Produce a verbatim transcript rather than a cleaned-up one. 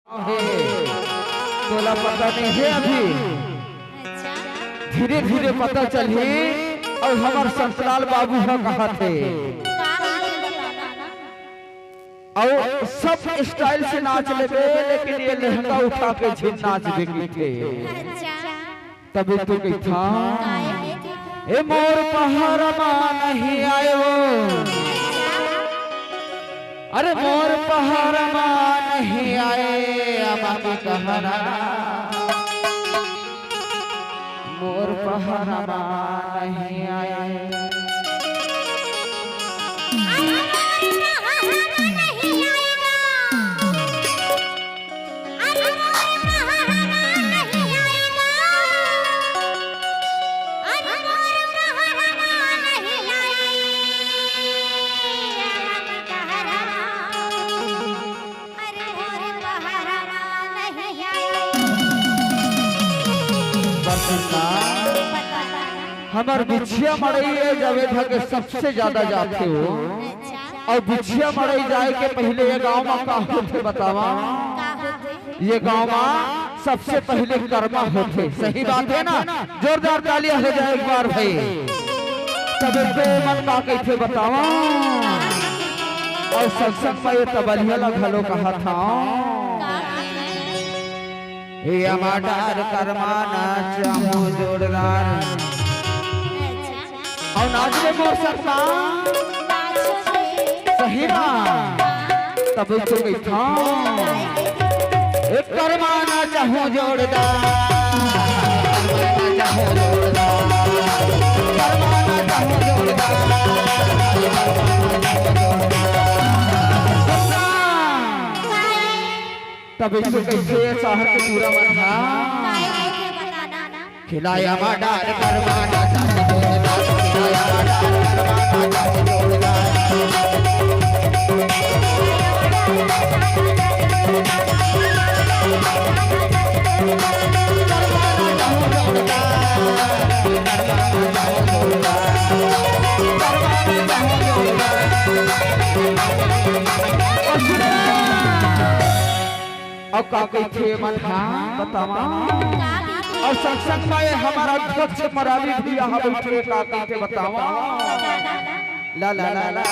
हे, तोला पता नहीं हे अभी। अच्छा। धीरे धीरे पता चलही। अउ हमर संतलाल बाबू ह कहाथे। का कहाथे बताना? अउ सब style से नाच लेबे, लेकिन ये लहंगा उठा के झिन नाचबे कहिथे। अच्छा। तबे तो कहिथा। काय कहिथे? ए मोर पहाड़ मा नहीं आयो। अरे मोर पहाड़ मा नहीं आए, अमामी कहरा। मोर पहाड़ मा नहीं आए। हमर बिछिया मड़ई ए जावेद ह के सबसे ज्यादा जाथे हो। अउ बिछिया मड़ई जाए के पहिले ये गांव म का होथे बतावा? ये गांव म सबसे पहिले करमा होथे, सही बात हे ना? जोरदार तालियां हो जाए एक बार भाई। तब ए मन का कहिथे बतावा? अउ संग संग म ये तबलिया ला घलो कहाथा। हे अमाडार करमा नाच आहूं जोरदार। अउ नाच रे मोर सखा। सही ना। तब तो कहिथा। ए करमा नाच आहूं जोरदार। करमा नाच आहूं जोरदार। तब इसको कहिथे शहर के टूरा मन हा। खिलाया मर्डर करवाना चाहते जोरदार, खिलाया मर्डर करवाना चाहते जोरदार। अउ का कहिथे मन हा बतावा? अउ संग संग म ये हमर अध्यक्ष मरावी भैया हा बइठे, का कहिथे बतावा? ला ला ला ला।